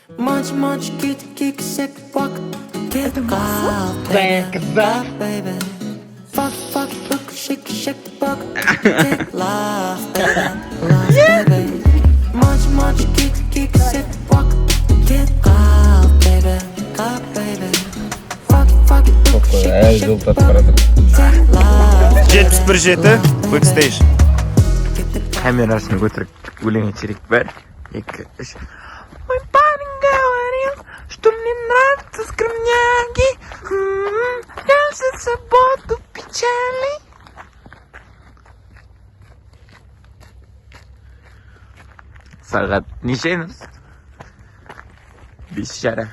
Munch, munch, kit, kick, sick, fuck, kick off, baby, baby. Fuck, fuck, look, shake, shake the buck, kick, love, baby, love, baby. Munch, munch, kick, kick, sick, fuck, kick off, baby, off, baby. Fuck, fuck, look, shake, shake the buck, kick, love, 71,7 бэкстейдж. Камерасын көтеріп, өлең керек. Бір, екі, үш. Мой парень говорил, что мне нравятся скромняги. Кажется, субботу печали. Сағат неше? 5:30.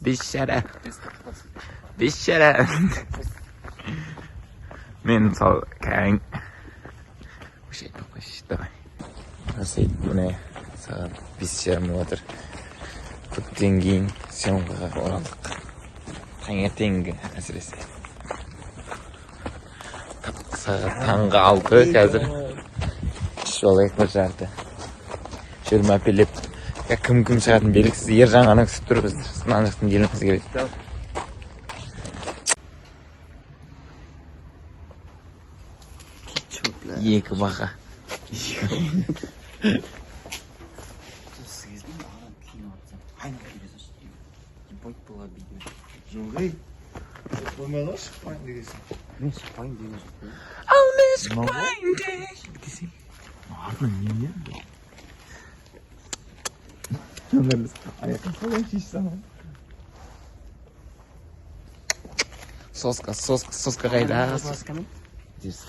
5:30. 5:30. Мен мысалы кәң. Вообще айтпай ақ қойшы, давай. Әсет, міне, сағат 5:30 болып жатыр. Көптен кейін съемкаға оралдық. Таңертеңгі әсіресе. Сағат таңғы 6 қазір. Ішіп алайық бір жарты. Жиырма пелеп. Я кім кім шығатыны белгісіз. Ержан ғана күтіп тұр бізді. Мына жақтан келуіміз керек. Екі бақа. Болмайды ғой, шықпайын дегенсің. Мен шықпайын деген жоқ. Ал мен шықпайын десең. Артынан немене? Соска, соска, соска қайда? Диск.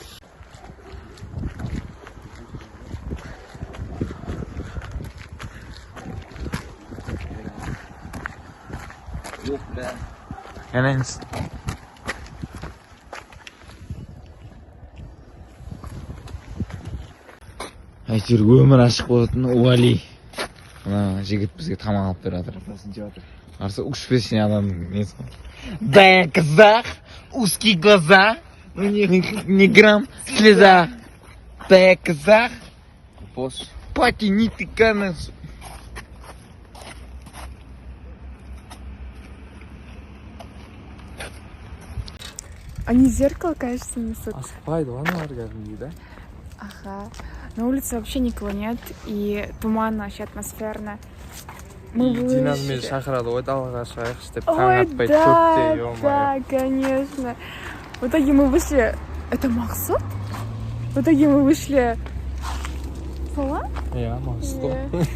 Әнәнс. Әйтеуір өмір ашық болатын Уали. Мына жігіт бізге тамақ алып беріп жатыр. Арсы успешный адамның несі ғой. Да, я казах, узкие глаза, у них ни грамм слеза. Да, я казах, пати не тыкана. Они зеркало, кажется, несут. Асықпайды ғой аналар кәдімгідей, да? Ага. На улице вообще никого нет, и туманно, вообще атмосферно. Мы Динаны мені вышли. шақырады ғой, далаға шығайықшы деп, таң Ой, атпай да, 4-те, ё. да, конечно. В итоге мы вышли. Это Мақсұт? В итоге мы вышли. Слова? Иә, Мақсұт қой.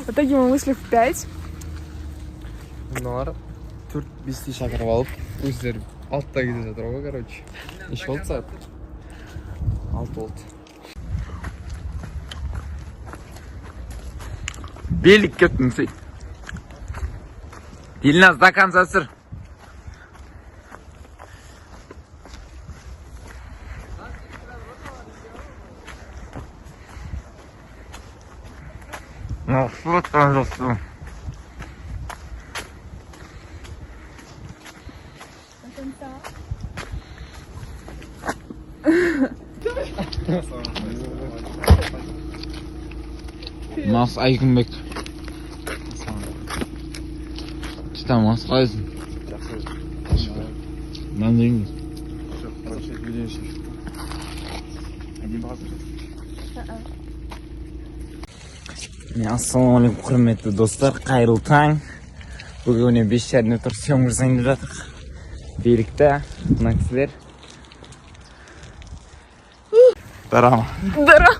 В итоге мы вышли в 5. Мыналар 4-5-те шақырып алып, өздері 6-та келе жатыр ғой, короче. Неше болды сағат? 6 болды. Белік кеттің сей. Дильназ, до конца сыр. Ну, отқан жоқсың. До конца. Мас Айкынбек. Чита, мас қалайсың? Нан жейміз. Жоқ, үйден шықтым. Міне, ассалаумағалейкум, құрметті достар, қайырлы таң. Бүгін міне 5:30-да тұрып съемка жасайын деп жатырық. Билікте мына кісілер. Драма. Дара.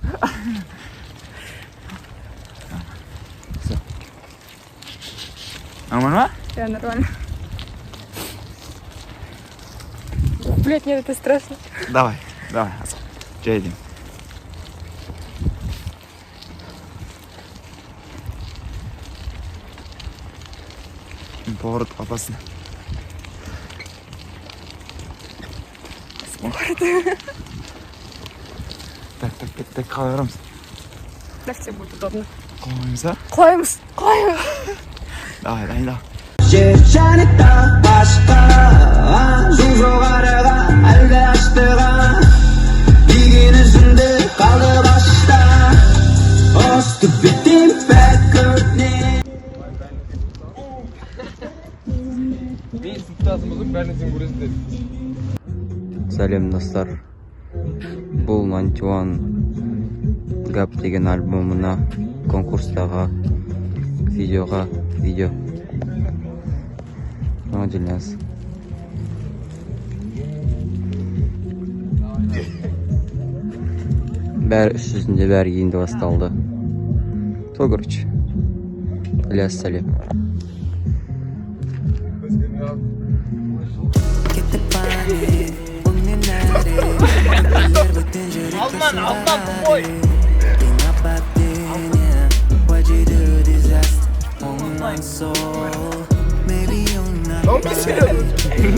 Нормально ма? Я нормально. Блять, нет, это страшно. Давай, давай, асық. Жай деймін. Поворот опасно. Спорт. Так, так, так, так, қалай барамыз? Так тебе будет удобно. Құламаймыз а? Құлаймыз, құлаймыз. Давай, дайындал. Жетшаникта başka жол жоғарыға әлде аштыға деген үзінді қалды башта. Остып беттен. Мен сыныптасым болсам, бәрін сен көресіңдер. Сәлем, достар. Бұл 91 Гап деген альбомына конкурстағы видеоға видео. Мынау Дильназ. Бәрі іс жүзінде, бәрі енді басталды. Сол, короче. Ілияс, сәлем. Кетіп паник өңнен әрі. Алман, Алман, тупой. Why'd you do disaster on my soul? Maybe you're not mine.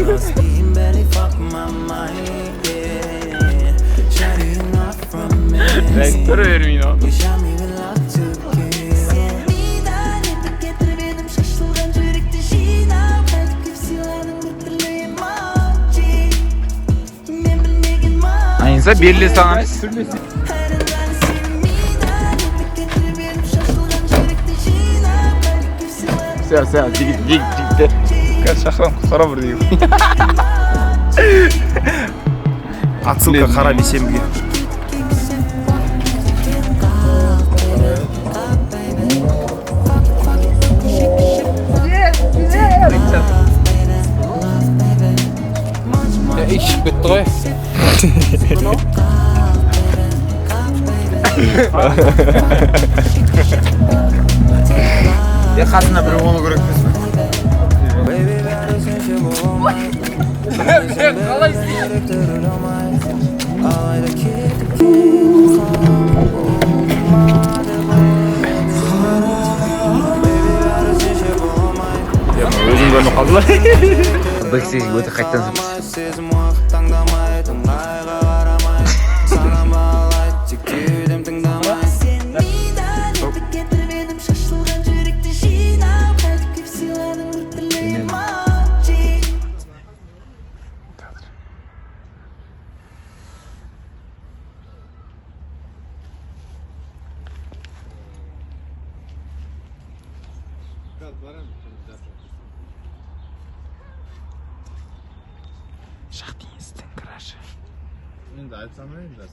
Lost me, barely fuck my mind, yeah. Shawty, you're not from me. Rektör vermeyin oğlum. You shot me with love to kill. Сен етіп кетіріп едім шашылған жүректі жинап, қайтып кеп сыйладың біртүрлі эмоджи. Мен білмеген ма Айнса беріле салған емес. Хайран сені мидан етіп кетіріп едім шашылған жүректі жинап, қайтып кеп сыйладың Все, все, жігіт, жігіт, жігіттер. Қазір шақырамын, құтқарамын бір деген. Отсылка қара бейсенбіге. Ит шығып кетті ғой. Е, қасына біреу болу керек емес пе? Baby, бәрі сенше болмайды. Қалай істейді? Алайда кетіп Өзім көрініп қалдылар. Бэкстейдж өте қайтадан Сезім уақыт таңдамайды, ыңғайға қарамай. Санам бағалайды, тек кеудем тыңдамай. Сен мидан етіп кетіріп едім шашылған жүректі жинап, қайтып кеп сыйладың біртүрлі эмоджи. Шахтинецтің крашы. Енді айтсам енді.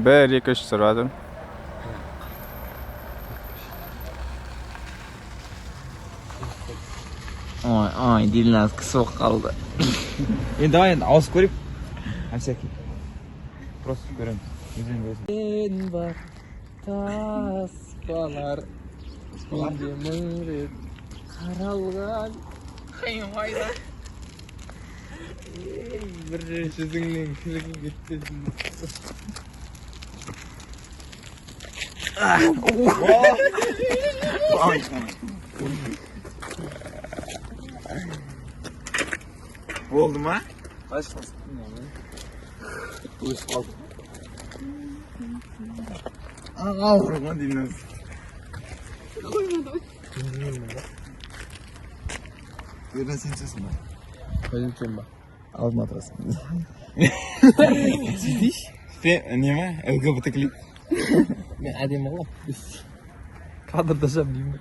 Бір, екі, үш түсіріп жатырмын. Ой, ой, Дильназ кісі болып қалды. Енді давай енді ауысып көрейік. На всякий. Просто көреміз. Өзің көресің. Сен бар таспалар менде мың рет қаралған. Ей, бір жүзіңнен күлкім кетпесін. Болды ма? Өсіп қалды. Ауыр ма Дильназ? Ерден сен түсесің ба? Қайдан түсемін ба? Алдына отырасың. Не ма? ЛГБТ клип. Мен әдемі ғой. Кадрда жап деймін.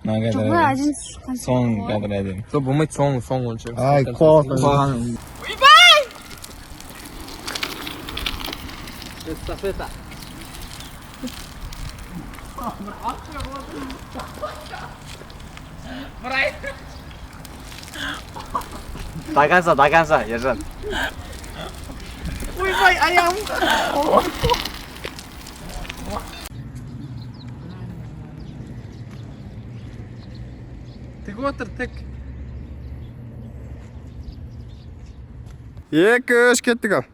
Мына Жоқ, кадр былай әдемі. әдемі шыққан. Соң кадр әдемі. Сол болмайды, соң соң онша. Ай, қоған. Эстафета. До конца, до конца, Ержан. Ойбай, аяғым. Тік отыр, тік. Екі, үш, кеттік ал.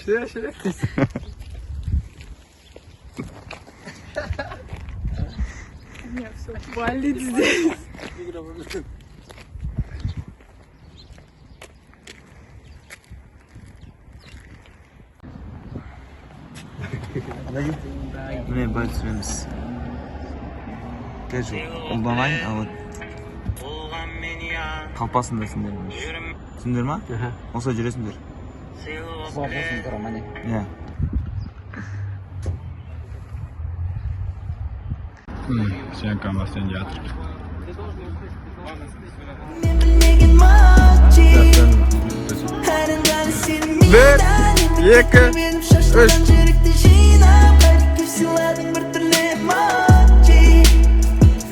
Şuraya şuraya. Меня все валит здесь. Түсіреміз. Қазір ұлданайын, а вот қалпасында сендер. Түсіндіңдер ма? Осылай жүресіңдер. Иә. Съемка бастайын жатыр. Мен білмеген мочи. Бір, екі, үш. Жүректі жинап, қайтып сыйладың біртүрлі эмоджи.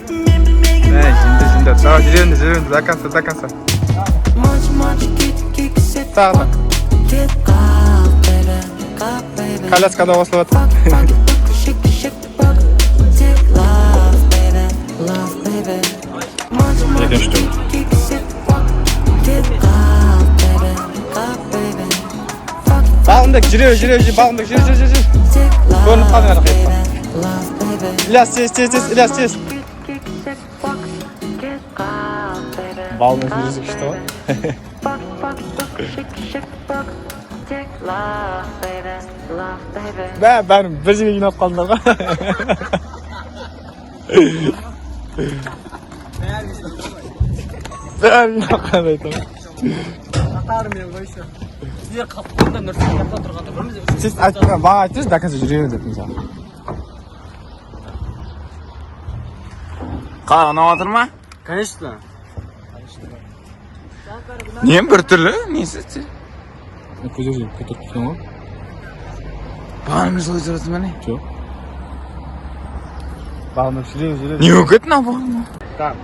Мен білмеген. Ә, жинды, жинды. Давай, жүреміз, жүреміз, до конца, до конца. Мочи, мочи, кит, кик, сет, Тағы да. Кет қал, baby, қал, baby. Коляскада қосылып жатыр. Fuck, fuck, shake, shake the fuck. Take love, baby, love, baby. Мочи, мочи, Екінші тур. кик, сет, fuck. Кет қал, baby, қал, baby. Fuck, Балымбек, жүре, жүре, жүре, Балымбек, жүр, жүр, жүр, жүр. take love, Көрініп қалдың ана baby, қиықтан. love, baby. Ильяс, тез, тез, тез, Ильяс, тез. Кик, кик, сет, fuck. Кет қал, baby. Балымбек жүргізу күшті ғой. Fuck, fuck, fuck, shake, shake, fuck. Take love, baby, love, baby. Бә, бәрін бір жерге жинап қалдыңдар ғой. Бәрін жинап қалды айтамын. Сіз айтып, маған айтыңызшы, до конца жүре бер деп мысалы. Қалай, ұнап жатыр ма? Конечно. Не біртүрлі несі? Көтеріп көтеріп тұрсың ғой. Бағана солай тұрасың ба, не? Жоқ. Бағана жүре, жүре. Не болып кетті мынау бағана? Так.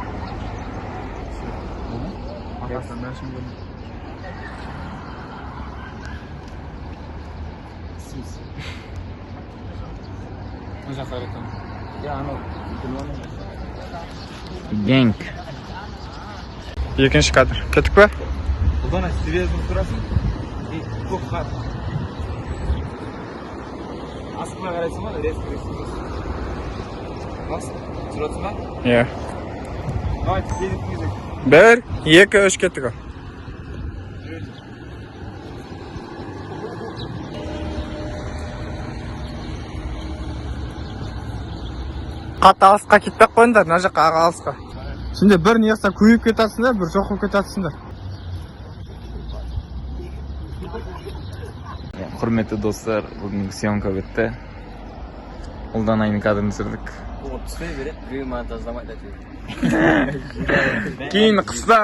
Мына жаққа қаратамын. Генк. Екінші кадр. Кеттік пе? Ұлдана, серьезно тұрасың? И көп қар. Астына қарайсың ба? Резко, резко. Рас? Түсіресің ба? Иә. Давай, кезек, кезек. Бір, екі, үш, кеттік. Қатты алысқа кетпей ақ қойыңдар, мына жаққа алысқа. Сендер бір не қылса көбейіп кетесіңдер, бір жоқ болып кетесіңдер. Құрметті достар, бүгінгі съемка бітті. Ұлданайдың кадрын түсірдік. Түспей береді, біреу монтаждамайды әйтеуір. Кейін қыста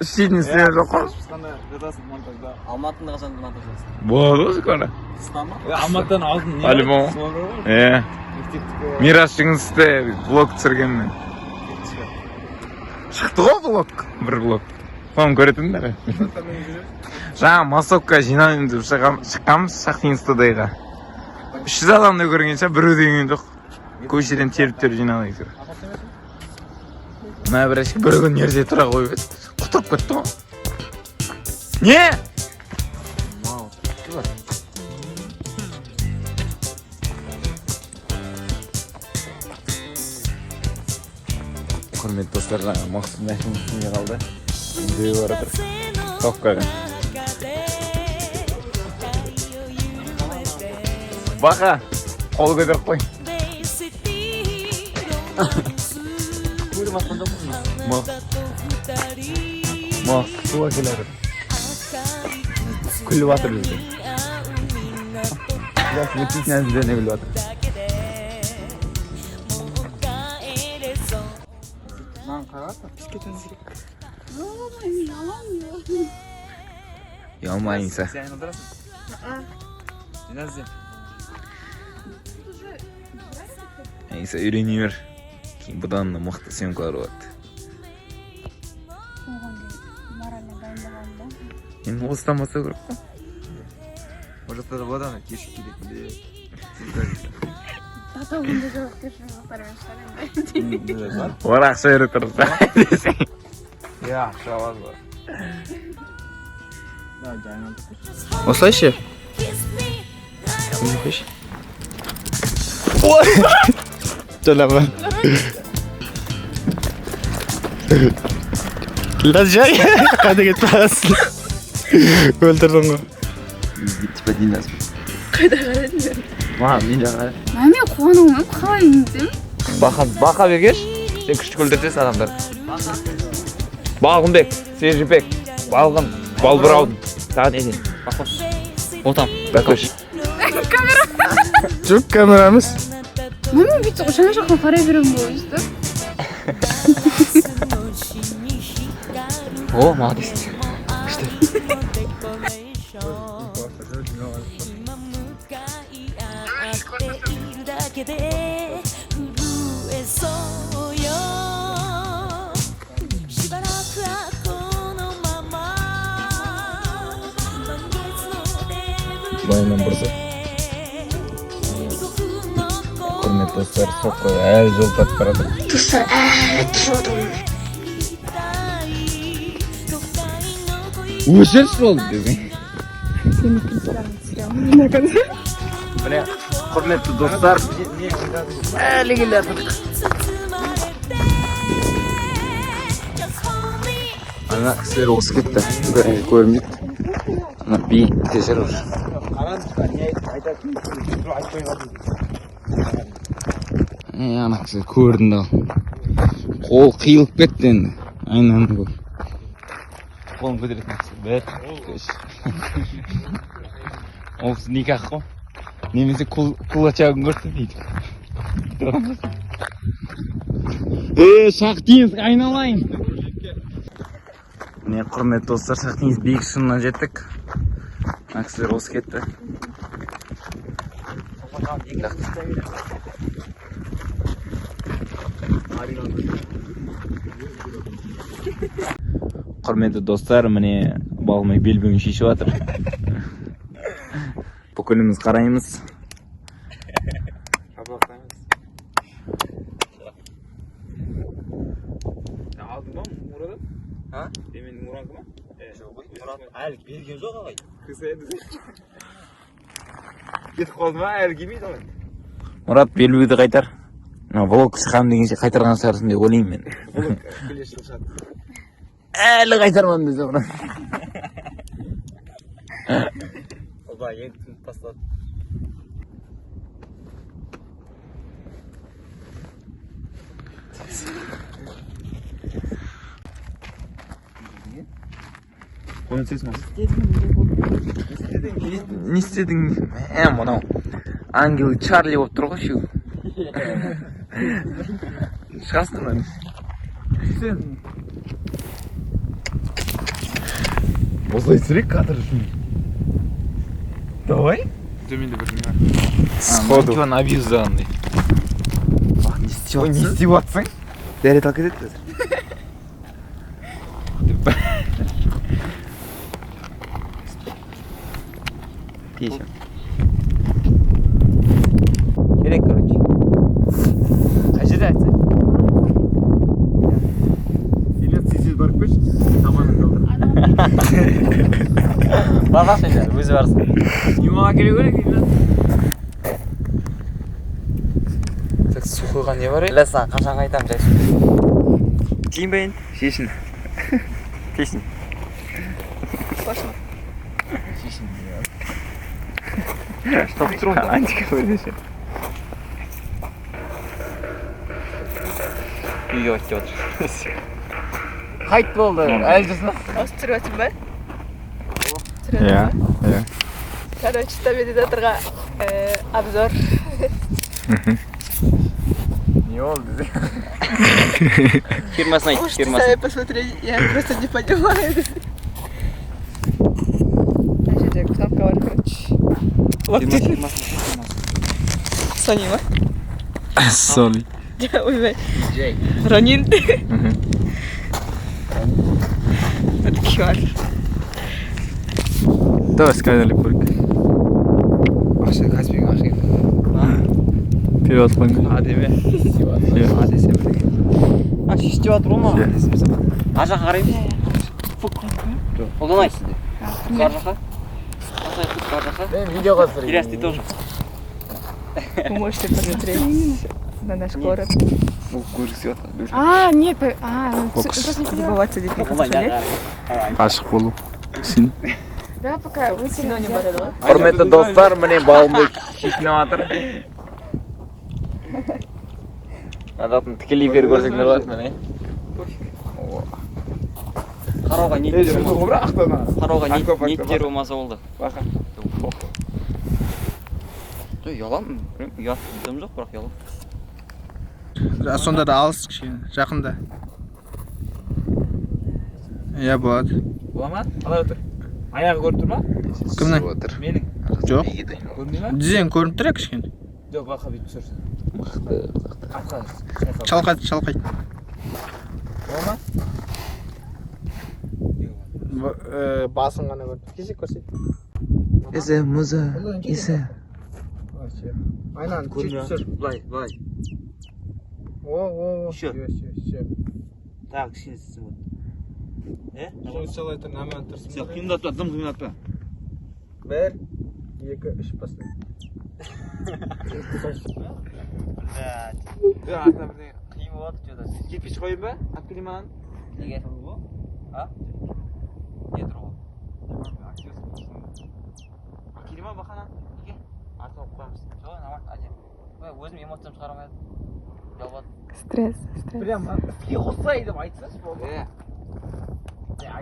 істейтін істер жоқ қой. Қысқанда жатасың монтажда. Алматыны қашан монтаждайсың? Болады ғой скоро. Қыста ма? Алматыдан алдын не? По-любому. Иә. Мектептікі. Мирас Жүгінісовте влог түсіргенмін. Шықты ғой влог, бір влог. Соны көретіндер. Жаңа массовка жинаймын деп шыққанбыз Шахтинскідайға. 300 адамды көргенше біреу деген жоқ. Көшеден теріп теріп жинадық әйтеуір. Мына бір әшке бір күн ерте тұра қойып еді. Құтырып кетті ғой. Не? Құрметті достар, жаңа Мақсұт машинасы түсінбей қалды. Үйге бара жатыр. Токкаға. Бақа, қол көтеріп қой. Мақсұт су әкеле жатыр. Күліп жатыр бізге. Өтпейтін әзілдеріне күліп жатыр. Ұялма, Иса. Сен айналдырасың? Жиназы. Иса, үйрене бер. Кейін бұдан да мықты съемкалар болады. Оған дейін морально дайындалғанмын да. Енді осыдан бастау керек қой. Ол жақта да болады ана кешіп келетінде. Тата ондай жауапкершілігі жоқтармен шығар енді. Олар ақша беріп тұрса десең. Иә, ақша алады ғой. Осылайшы. Төлемі. Жай, қайда кетіп барасың? Өлтірдің ғой. Типа Динас. Қайда қарадың? Маған мен жаққа. Мен қуана алмаймын, қалай нетемін? Бақа бергеш, сен күшті күлдіртесің адамдарды. Балғынбек, Сержіпек, Балғын, Балбыраудың. Тағы не дейін? Отам. Бәкөш. Жоқ, камера емес. Мен бүйтіп жан жаққа қарай беремін ғой, өйстіп. О, молодец. Былайынан бұрса. Құрметті достар, соққы әлі жол тартып баратыр. Достар, әлі түсіп отырмын. Өшірші болды десең. Міне, құрметті достар, әлі келе жатырмық. Ана кісілер озып кетті. Көрінбейді. Ана биікте жүр уже. Ана кісі көрдім да. Қол қиылып кетті енді. Айнаны көр. Қолын көтеретін кісі. Бір, үш. Ол кісі никах қой. Немесе кулачагын көрсін дейді. Шахтинск, айналайын. Міне, құрметті достар, Шахтинск биік шыңына жеттік. Мына кісілер озып кетті. Құрметті достар, міне Балмай белбеуін шешіп жатыр. Бүкіліміз қараймыз. Алдың ба Мұрадан? А? Демен Мұранікі ма? Жоқ, Мұрат Әлі берген жоқ ағай. Кетіп қалды ма? Әлі келмейді ғой. Мұрат, белбеуді қайтар. Мына влог шығамын дегенше қайтарған шығарсың деп ойлаймын мен. Келесі жылы шығады. Әлі қайтармадым десе Мұрат. Оба, енді түсініп тастады. Көмектесесің ба? Не істедің? Мынау Ангел Чарли болып тұр ғой шеу. Шығасың ба? Осылай түсірейік кадр үшін. Давай. Төменде бір не бар. Сходу. Абьюзданный. Не істеп Ой, не істеп жатсың? Дәрет алып кетеді қазір. Тиесем. Керек, короче. Қай жерде айтсаң? Или тез барып келші. Тамағын қалдыр. Бармашы енді, өзі барсын. Имаға келу керек енді. Так, сухойға не бар еді? Бля, саған қашан қайтамын жай су. Жейін ба енді? Шешін. Шешін. Антика. Үйге қайт деп отыр. Қайт болды, әлі жасына. Осы түсіріп жатсың ба? Иә, иә. Короче, стабилизаторға обзор. Не болды? Фирмасын айт, Можете фирмасын. сами посмотреть, я просто не понимаю. Мына жерде кнопка бар, короче. Фирмасын, фирмасын. Сони ма? Соли. Ойбай. Ронин. Вот QR. Давай сканерли көрейік. Ақша, Каспийге ақша кетті. Перевод қылыңдар. А деме. А десе бірдеңе. А, шешіп жатыр ғой маған. Иә. Ар жаққа қараймыз. Ұлданай. Ар жаққа. Ар жаққа. Мен видеоға түсірейін. Ильяс, ты тоже. Вы можете посмотреть на наш город. Бұл көргісі жатқан. А, нет, просто не поняла. Любоваться детьми. Ұлданай, Ғашық болу. Сен. Да, пока вытерем. Құрметті достар, міне Балымбек Шешініп жатыр. Адамның тікелей эфир көрсеңдер болады міне. Қарауға ниеттері қарауға ниеттері болмаса болды. Бақа. Жоқ, ұяламын. Білмеймін, ұят дым жоқ, бірақ ұяламын. Сонда да алыс кішкене, жақында. Иә, болады. Бола ма? Қалай отыр? Аяғы көріп тұр ма? Кімнің? Менің. Жоқ. Көрмей ма? Дізең көрініп тұр, иә, кішкене. Жоқ, бақа бүйтіп түсірсін. Мықты. Атқа. Шалқайт, шалқайт. Бола ма? Басын ғана көріп. Кесек көрсет. Есе, муза, есе. Айнаны Көрмей түсір. Былай, былай. О, о, о. Еще. Все, все, все. Тағы кішкене істесең болады. Е? Солай тұр, нормально тұрсын. Сен қиындатпа, дым қиындатпа. Бір, екі, үш, баста. Жоқ, артына бірдеңе. Қиын болады что-то. Кирпич қояйын ба? Алып келейін маған. Неге? А? Не тұр ғой? Әкелейін ба бақана? Неге? Артына қойып қоямыз. Жоқ, нормально, әдемі. Ой, өзім эмоциям шығара алмай жатырмын. Ұялып. Стресс, стресс. Прям іске қоссай деп айтсашы болды. Е.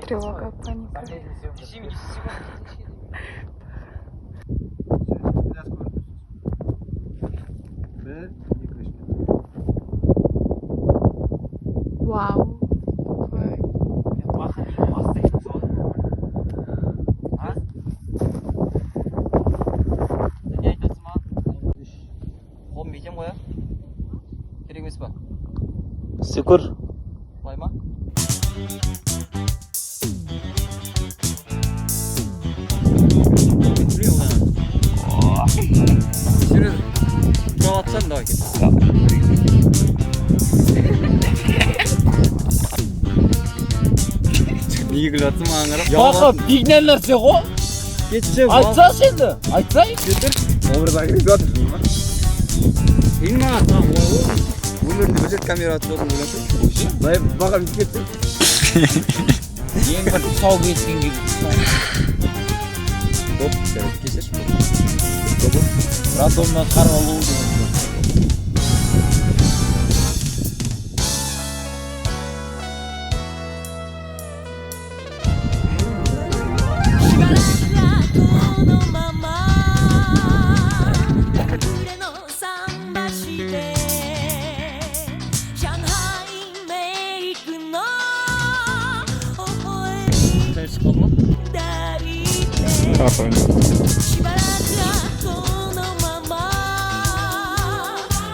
Тревога, паника. Нешеме, неше секунд? Бір, екі, үш. Вау. Ой. Бақа неге бастайсың соны? А? Сен не айтасың маған? Қолым бекем ғой, а? Керек емес па? Сүкір. Былай ма? Серьезно? Тұра алсаң, давай кет. Неге күліп жатсың маған қарап? Бақа, фигня нәрсе ғой. Кетші. Айтсашы енді. Айтсай. Образ кіргізіп жатыр. Қиын маған, саған оңай ғой. Өмірінде бір рет камера түсіп отырмын, ойлашы. Былай бақа бүйтіп кетті. Ең бір тұсау кескен кезде тұсау. Доп, короче, кесерші. Роддомнан шығарып алу деген. しばらくはこのまま暮れの桟橋で上海メイクの微笑み抱いてしばらくはこのまま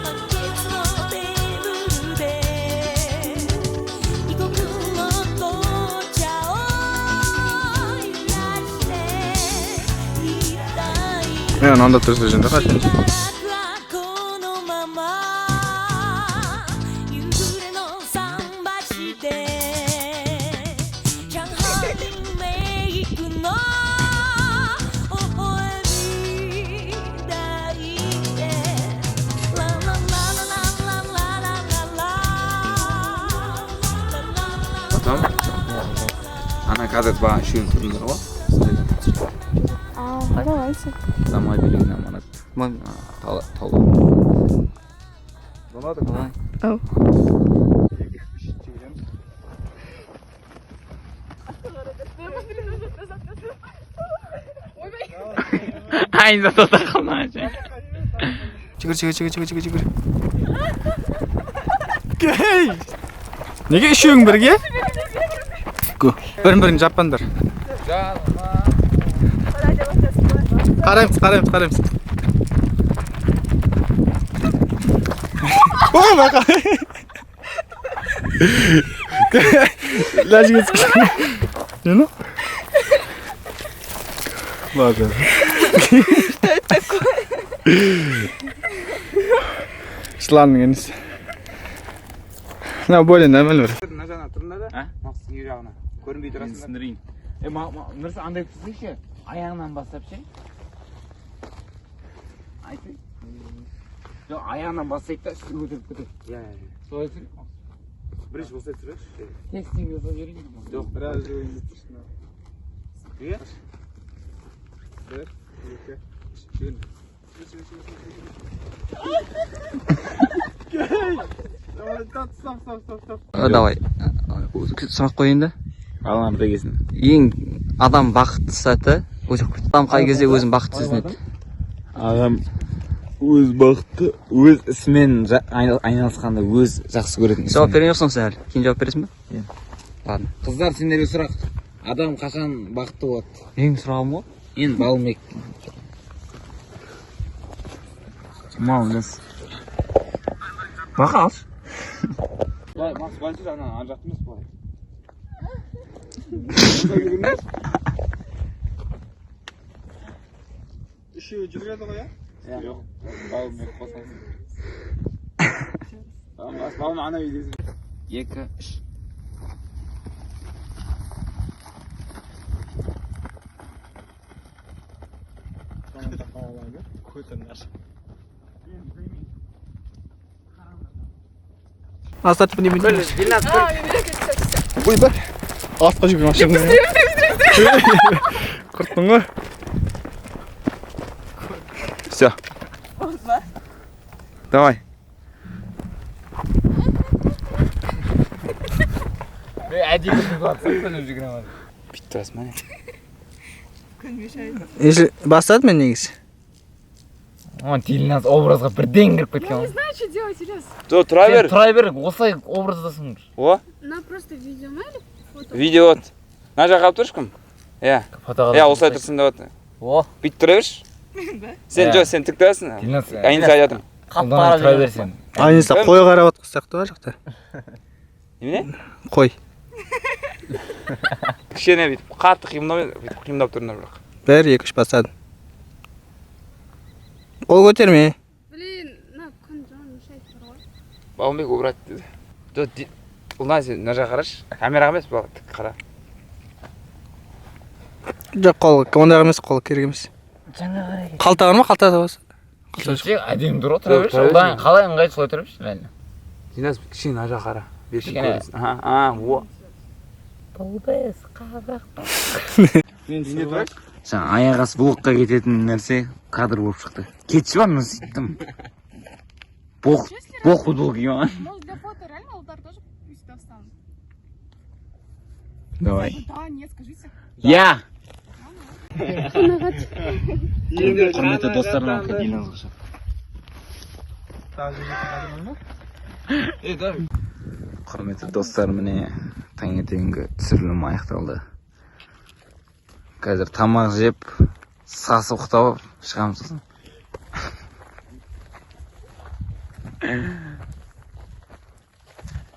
満月のテーブルで異国の紅茶を揺らしていたい。 Міне, мынанда тұрса жөнді қашан. しばらくはこのまま夕暮れの桟橋で上海メイクの微笑み抱いてラララララララララ Потом ана қазір бағана үшеуін тұрдыңдар ғой. А, давайте. За мобилің аманат. Мам, Талу. давай. Ау. Айнза тота қалмаған. Жүгір, жүгір, жүгір, жүгір, жүгір, жүгір. Ей! Неге үшеуің бірге? Бірін бірін жаппаңдар. Қараймыз, қараймыз, қараймыз. Ой, бақа. Ләжіге түсіп. Не, ну? Ладно. Что это такое? Жыланның інісі. Мынау более нормально бір. Мына жағына тұрыңдар да. А? Мақсаттың үй жағына. Көрінбей тұрасыңдар. Түсіндірейін. Е, Нұрсы, андай түсірші. Аяғынан бастап ше. Айтсай. Жоқ, аяғынан бастайды да үстіне көтеріп кетеді. Иә, иә, иә. Солай түсір. Бірінші осылай түсірейікші. Текстің жасап жіберейін. Жоқ, Біраз. Иә? Бір, екі, үш, жүгір. Стоп, стоп, стоп, стоп. Давай. Сұрақ қояйын да. Балалар дегесін. Ең адам бақытты сәті өте. Адам қай кезде өзін бақытты сезінеді? Адам өз бақытты өз ісімен айналысқанда, өз жақсы көретін Жауап ісімен. берген жоқсың сен әлі. Кейін жауап бересің ба? Иә. Ладно. Қыздар, сендерге сұрақ: адам қашан бақытты болады? Менің сұрағым ғой. Енді Балымбек молодец, бақа алшы. Былай, Макс, былай жүр, ана ар жақта емес, былай. Үшеуі жүгіреді ғой, иә? Жоқ, Балымбек қосасың. Балым ана үйдесің. Екі, үш. Назад не. Ойбай. Артқа жүгірген машина. Құрттың ғой. Все. Давай. Әдейі жүгіремін. Бүйтіп тұрасың ба, не? Если бастады мен негізі. Оған Дильназ образға бірден кіріп кеткен ғой. Не знаю, что делать, Ильяс. Жоқ, тұра Сен бер. тұра бер, осылай образдасың. О, На просто видео ма или фото? Видео вот. Мына жаққа алып тұршы кім? Иә. Фотоға. Иә, осылай тұрсын деп отыр. О, Бүйтіп тұра берші. Сен Иә. жоқ, сен тік тұрасың. Дильназ. Айнса айтып жатырмын. Қолданай тұра бер сен. Айнса қой қарап отқан сияқты ғой жақта. Немене? Қой. Кішкене бүйтіп қатты қимылдамай, бүйтіп қимылдап тұрыңдар бірақ. Бір, екі, үш, бастадым. Қол көтерме. Блин, на күн жаман мешает тұр ғой. Балымбек убрать деді. Жоқ, Ұлнан, сен мына жаққа қарашы. Камераға емес, бала, тік қара. Жоқ, қол ондай емес, қол керек емес. Қалта бар ма? Қалта табасың. Кетсе әдемі тұр ғой, тұра берші. Тұра берші. Ұлдан қалай ыңғайлы, солай тұра берші, реально. Динас, кішкене мына жаққа қара. Бетің Кішкене. көрінсін. Аха, а, о. Жаңа аяқ асты блокқа кететін нәрсе кадр болып шықты. Кетші бар, мына сөйттім. Боқ, боқ футбол киіп алған. Может, для фото реально Алдар тоже сюда встанут? Давай. Да, нет, скажите. Я. Құрметті достар, мына Дильназға шап. Құрметті достар, міне, таңертеңгі түсірілім аяқталды. Қазір тамақ жеп, сасып ұйықтап шығамыз сосын.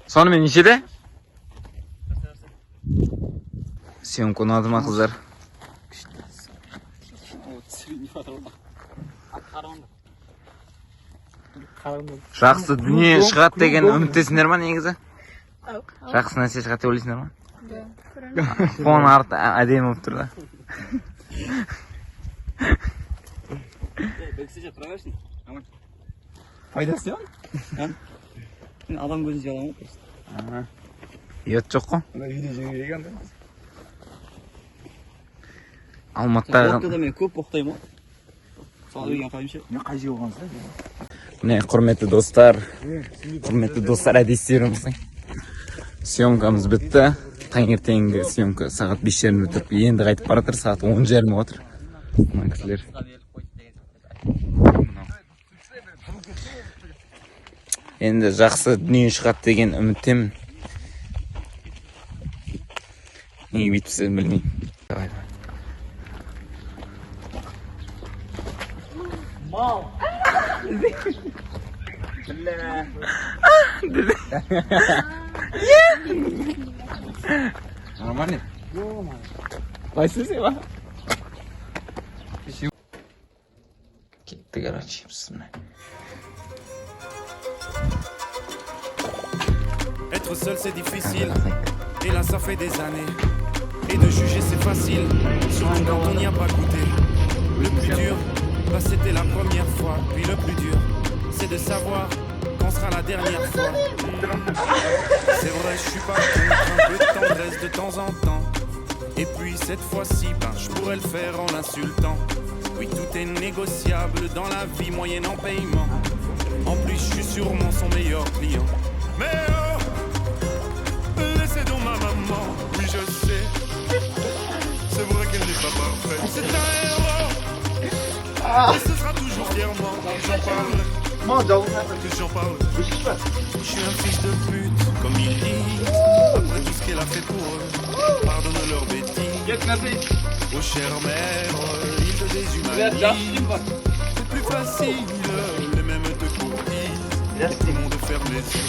Сонымен нешеде? Съемка ұнады ма, қыздар? Жақсы дүние шығады деген үміттесіңдер ма негізі? Жақсы нәрсе шығады деп ойлайсыңдар ма? Фон арт әдемі болып тұр да. Пайдасы не? Мен адам көзінше аламын ғой просто. Ұят жоқ қой. Видео жеңіл екен да. Алматыдағы мен көп боқтаймын ғой. Сол деген қалайынша. Мен қай жерге болғансың? Міне, құрметті достар, құрметті достар, әдестеріміздің съемкамыз бітті. Таңертеңгі съемка сағат 5:30 бітіп, енді қайтып бара жатыр, сағат 10:30 болып отыр. Мына кісілер. Мынау. Енді жақсы дүние шығады деген үміттемін. Неге бүйтіп істедім, білмеймін. Давай, давай. Нормально? Былай істесең ба? Кетті, короче, бісміллә. Être seul, c'est difficile, et là ça fait des années. Et de juger, c'est facile, surtout quand on n'y a pas goûté. Le plus dur, bah c'était la première fois. Puis le plus dur, c'est de savoir quand sera la dernière fois. C'est vrai, je suis pas contre un peu de tendresse de temps en temps. Et puis cette fois-ci, ben je pourrais le faire en l'insultant. Oui, tout est négociable dans la vie, moyennant paiement. En plus, je suis sûrement son meilleur client. Mais oh, laissez donc ma maman. Oui, je sais, c'est vrai qu'elle n'est pas parfaite. C'est un héros, et ce sera toujours fièrement. J'en parle, que j'en parle. Je suis un fils de pute, comme ils disent. Après tout ce qu'elle a fait pour eux, pardonne leurs bêtises. Oh chère mère, ils te déshumanisent. C'est plus facile, les mêmes te courtisent. Tout le monde ferme les yeux.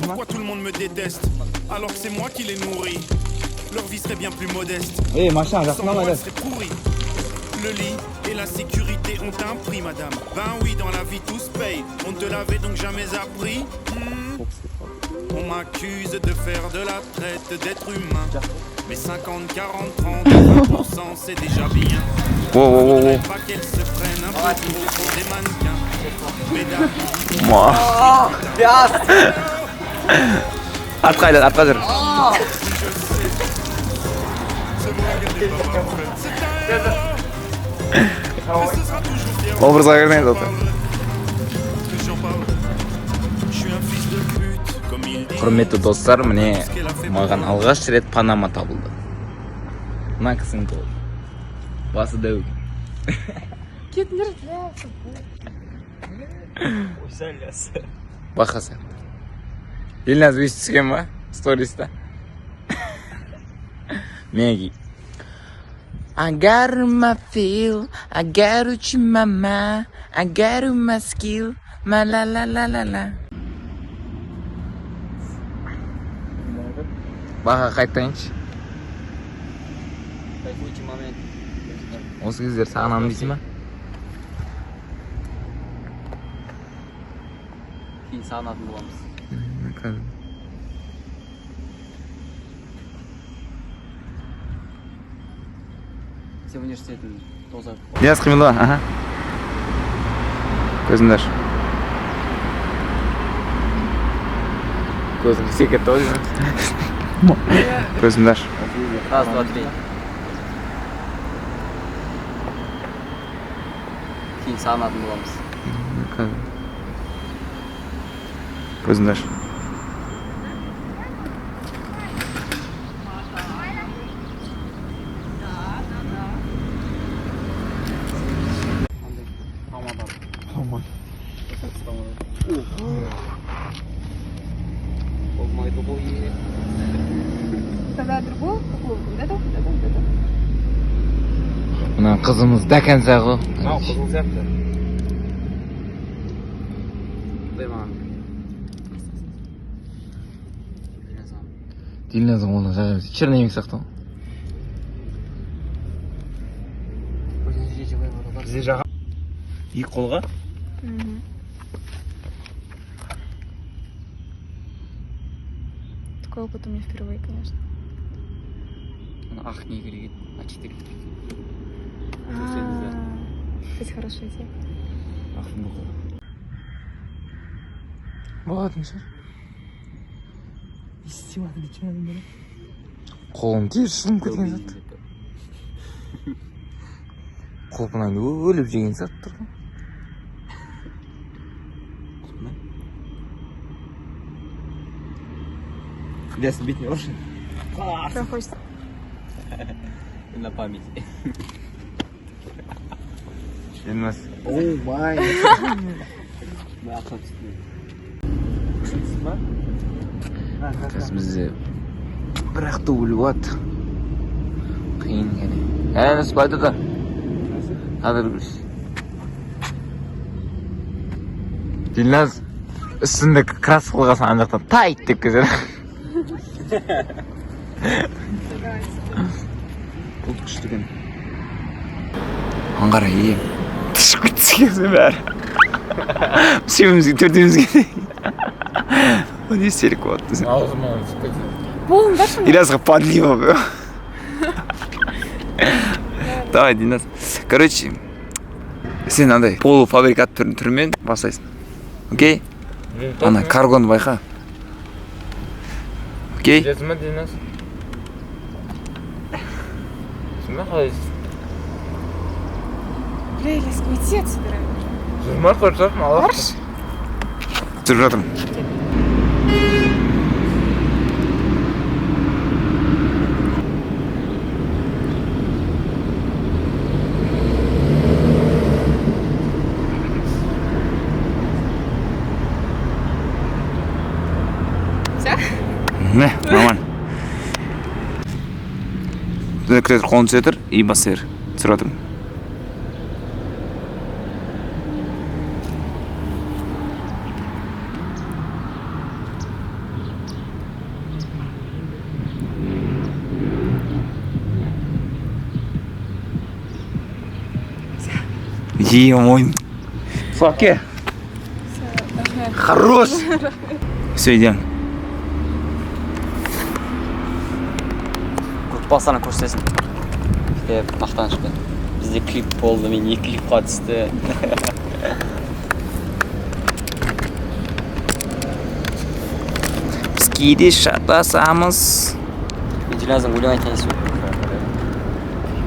Pourquoi tout le monde me déteste, alors que c'est moi qui les nourris? Leur vie serait bien plus modeste. Ей, машина Sans жақындама moi, elle дәл. serait pourrie. Le lit et la sécurité ont un prix, madame. Ben oui, dans la vie tout se paye. On ne te l'avait donc jamais appris. On m'accuse de faire de la traite d'êtres humains. Mais 50, 40, 30, 20%, c'est déjà bien. Воу, воу, воу, Faudrait воу. pas qu'elles se prennent un peu trop pour des mannequins. Mesdames, Артқа айдат, артқа жүр. c'est vrai qu'elle n'est pas parfaite. C'est un héros. Mais ce sera toujours fièrement. Образға кірмеңіз отыр. Que j'en parle. Je suis un fils de pute, comme ils disent. Құрметті достар, міне, маған алғаш рет панама табылды. Мына кісінің қолы. Басы дәу екен. Кетіңдер. Бақа сияқты. Елназ өйстіп түскен ба сториста? Меги. I got my feel, I got you mama, I got my skill, ma la la la la la. Баға қайтайыншы. Кайфуйте момент. Осы кездер сағынамын дейсің ба? Кейін сағынатын боламыз. Сен университетін тозақ. Диас, қимылда, аха. Көзіңді аш. Көзің қисайып кетті ғой деймін. Көзіңді аш. Раз, два, три. Кейін сағынатын боламыз. Көзіңді аш. Андай Рамадан. Болмайды ғой. Тогда другую? Какую? Вот эту? Вот эту? Вот эту? Мына қызымыз до конца ғой. Мынау қызыл сияқты. Құдай маған. Дильназдың қолына жаға берсе, черновик сияқты ғой. Бізде жаға. Екі қолға? Такой опыт у меня впервые, конечно. Ана ақ не керек еді? А4. Кстати, хорошая идея. Болатын шығар. Қолым тез шылым кеткен сияқты. Құлпынайды өліп жеген сияқты тұр ғой. Диас, бетіне ұршы. Прям хочется. На память. Елназ. Ақша түсті. Қазір бізде бір ақ дубль болады. Қиын екен. Ә, спайды да. Қазір көрші. Дильназ, үстінде краска қылғасын ана жақтан тайт деп кетеді. Бұл күшті екен. Аңғара, е. Тышып кетті бәрі. Үшеумізге, төртеумізге. О, не істелік болады десең. Аузыма түсіп кетті. Болыңдаршы. Ильясқа подлива. Давай, Динас. Короче, сен андай полуфабрикат түрімен бастайсың. Окей? Ана каргоны байқа. Окей? Жеті ма, Динас? Дейсің ба, қалай дейсің? Бля, Ильяс, уйди отсюда. Жүрме, көріп алып. Баршы. Түсіріп жатырмын. Все? Не, нормально. Күте тұр, қолын түсе тұр и баса бер. Түсіріп жатырмын. Е, Факе. Хорош. Все, идем. Группасына көрсетесің деп мақтанышпен. Бізде клип болды, мен екі клипқа түсті. Біз кейде шатасамыз. Мен Дильназдан өлең айтайын десем.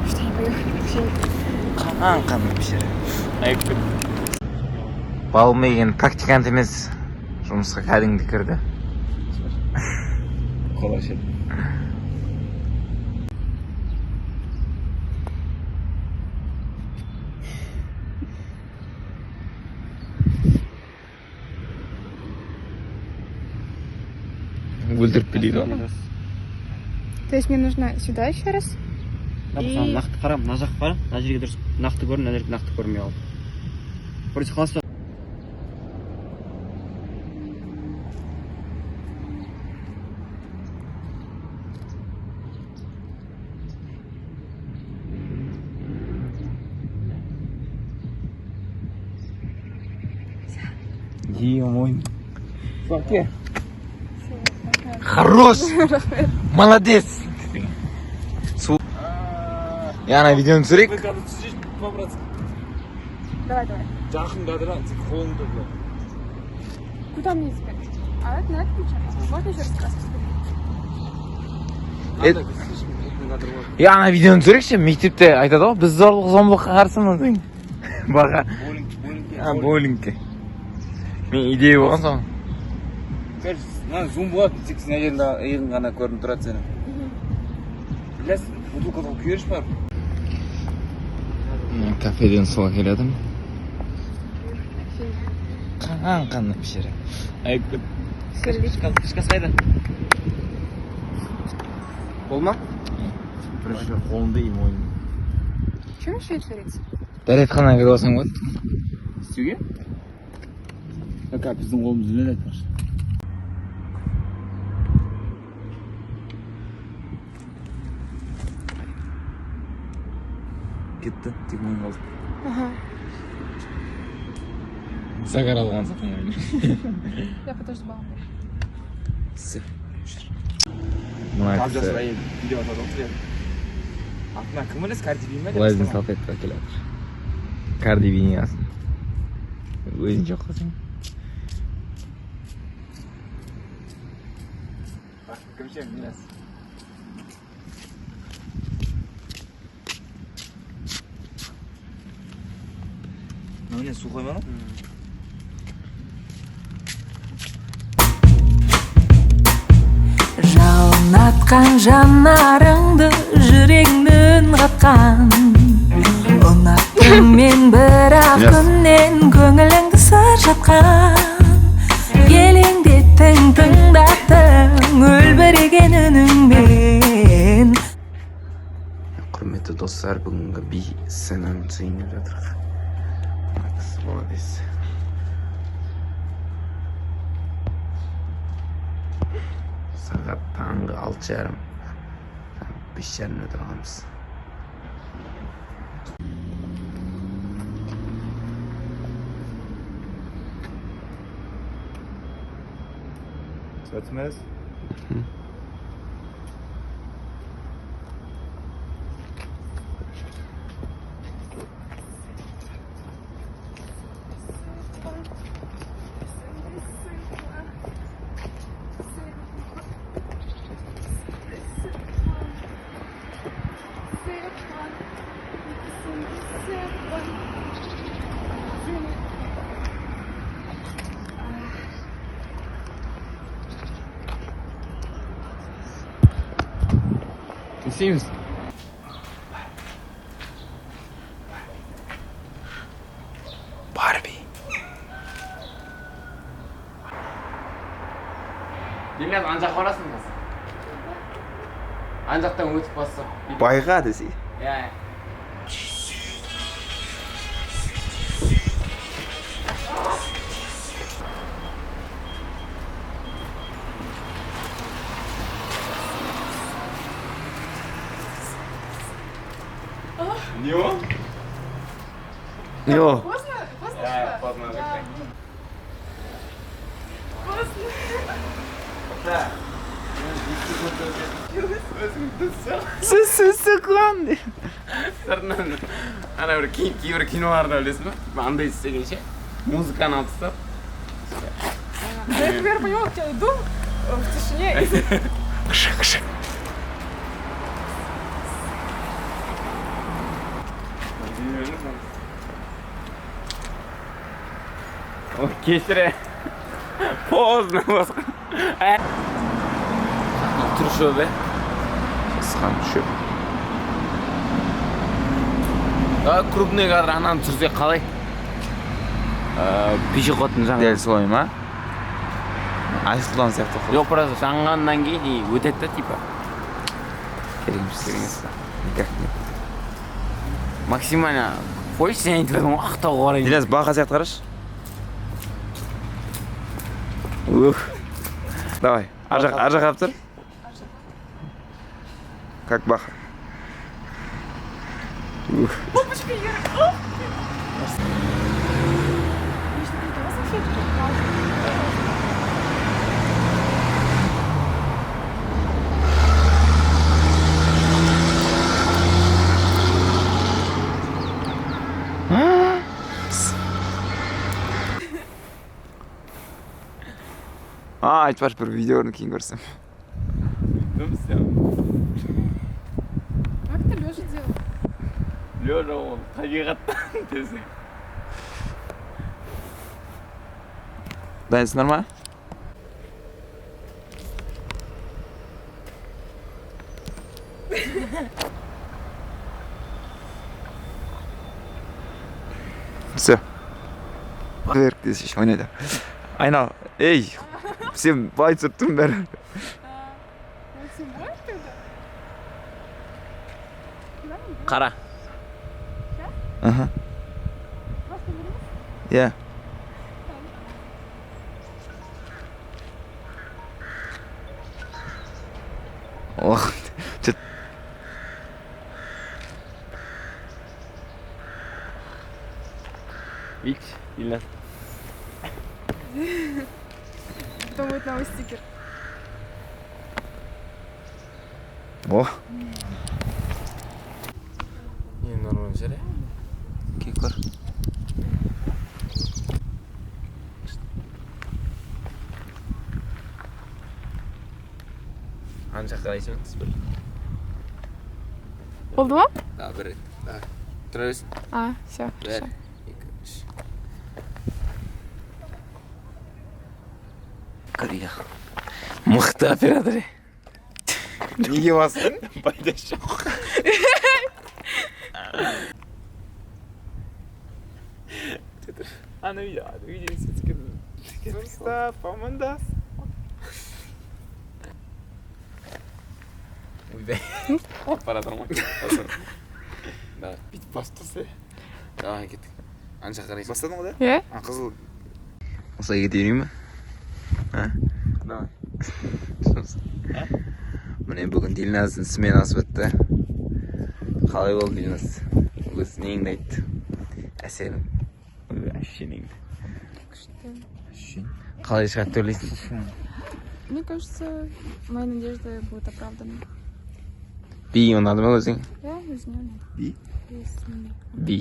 Что я не пою? Вообще не. Қан қандай пішері. Балмеген практикант емес, жұмысқа кәдімгі кірді. Кола ішеді. Өлтіріп билейді ғой. То есть мне нужно сюда еще раз? И- Нақты қара, мына жаққа қара, мына жерге дұрыс нақты көрін, мына жерге нақты көрмей қалды. Вроде қаласың. Е, мой. Факе. Хорош! Молодец! Су. Я ана видеоны түсірейік. Давай, давай. Куда мне теперь? А это надо включать? Можно еще раз краску? Е, ана видеоны түсірейікші, мектепте айтады ғой, біз зорлық зомбылыққа қарсымыз деген. Баға. А, боулингке. Мен идея болған соң. Мына зум болады, тек сен әйелің ғана көрініп тұрады сенің. Білесің, бутылкаға күйеріш бар. Мен кафеден суға келедім. Қан қандай пішері. Крышкасы қайда? Болды ма? Бірінші қолымды и мойнымды. Чем еще творится? Дәретханаға кіріп алсаң болады. Істеуге? Біздің қолымыз ілінеді айтпақшы. Кетті, тек мойын қалды. Ага. Загар алған сақым мойны. Я подожду баллы. Мына кісі Артынан кім білесіз, Карди Би ме? Лазин салфетка келе жатыр. Карди Би не алсын. Өзің жоқ қылсаң. Кім ше, Мирас. Мынау не, су қойма ма? Жалын атқан жанарыңды, жүрегімді үн қатқан. Ұнаттым мен бір-ақ Yes. күннен, көңіліңді сыр жатқан. Елеңдеттің, тыңдаттың, үлбіреген үніңмен. Құрметті достар, бүгінгі би сценаны түсейін деп жатырық. Мына кісі молодец. Сағат таңғы 6:30. 5:30-да тұрғанбыз. Сәтіміз. Не істейміз? Барби. Дильназ, ана жаққа барасың қазір. Ана жақтан өтіп бассақ. Байға десей. Иә. Не ол? Не ол? Поздно? Поздно Иә, что? поздно. Поздно. Сіз Сыртынан ана бір кейбір киноларда білесің ба, андай істеген ше, музыканы алып тастап. Я теперь поняла, как я иду в тишине и Ой, кешір. Поздно басқа. Тұр шөбі. Сысқан шөп. Крупный кадр ананы түсірсек қалай? Пешеходтың жаңа. Дәл солай ма? Айсұлтан сияқты қылып. Жоқ, просто жанғаннан кейін и өтеді да, типа. Керек емес. Керек емес. Никак нет. Максимально қойшы, сен айтып едің ғой, Ақтауға барайын. Дильназ, бақа сияқты қарашы. Ух. Давай, ар жақ, ар жаққа алып тұр. Как баха. Ух. Опачка, Юра. Оп. Миша, давай салфетку. А, айтпашы, бір видео көрдім, кейін көрсем. Как ты лежа делал? Лежа ол табиғаттан десең. Дайынсыңдар ма? Все. Берік десейші, ойнайды. Айнал, ей, сен былай түсіріп тұрмын бәрі. Максим, можешь тогда? Қара. Аха. Просто вернись. Иә. Ох, чё- Видишь, Дильназ? Потом будет новый стикер. О, Не, нормально жер, кел көр. Ана жаққа қарайсың ба? Бір. Болды ма? Да, бір рет. Давай. Тұра берсін. А, все, Бір, хорошо. екі, үш. Көрейік. Мықты оператор. Неге бастың? Пайда жоқ. Ана видео, видео Дұрыстап, амандас. Ойбай. Бара жатырмын ғой. Давай. Бүйтіп басып тұрса. Давай, кеттік. Ана жаққа қарайсың. Бастадың ғой да? Иә? А, қызыл. Осылай кете берейін ба? А? Давай. Міне, бүгін Дильназдың сменасы бітті. Қалай болды, Дильназ? Өз неңді айт. Әсерің. Ощущениеңді. Күшті. Қалай шығады деп ойлайсың? Мне кажется, мои надежды будут оправданы. Би ұнады ма өзіңе? Я өзіме ұнады. Би? Өзіме. Би.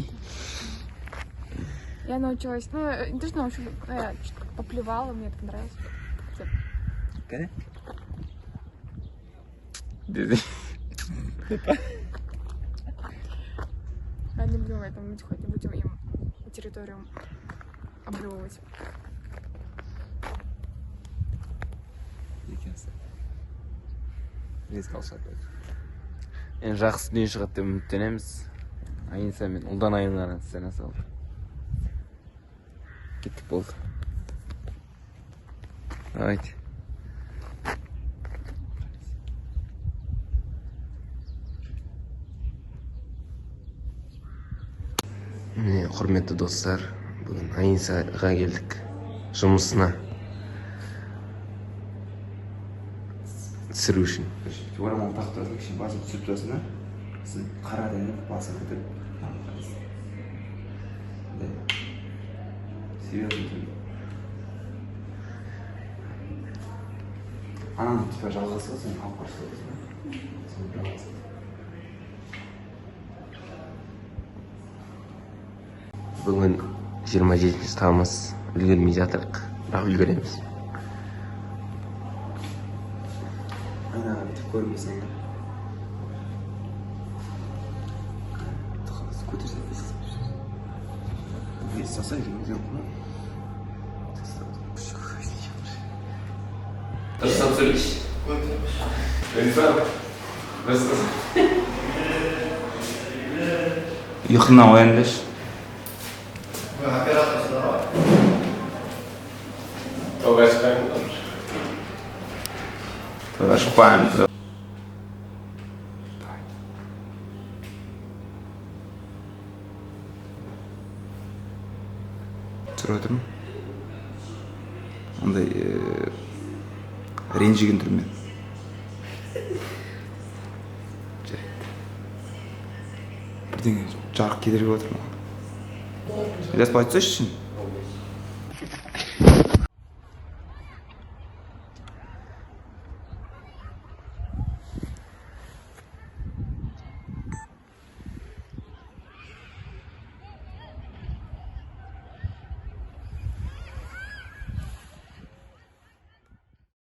Я научилась, ну, не то, что научилась, но я что-то поплевала, мне это понравилось. Кәне? Деді. Ладно, не будем об этом, хоть не будем им территорию облюбовывать. Екенсің. Резко алшады. Енді жақсы дүние шығады деп үміттенеміз. Айнса мен Ұлдан айымдарын сцена салды. Кеттік, болды. Давайте. Міне, құрметті достар, бүгін Айнсаға келдік. Жұмысына. Түсіру үшін. Орамал тағып тұрасың, кішкене басын түсіріп тұрасың да, сосын қара дәнеп басын көтеріп қарайсың. Серьезно түрде. Ананың типа жалғасы ғой, сен алып қарсы тұрасың да. Соның жалғасы. Бүгін 27 тамыз, үлгермей жатырық, бірақ үлгереміз. Айнаға бүйтіп көрінбесең де. Көтерсе, дұрыстап сөйлейші. Ұйқыңнан ояндашы. Тауға шықпаймын. Тауға шықпаймын. Түсіріп отырмын. Андай ренжіген түрмен. Жарайды. Бірдеңе жарық кедергі отыр маған. Ілияс, былай түсеші.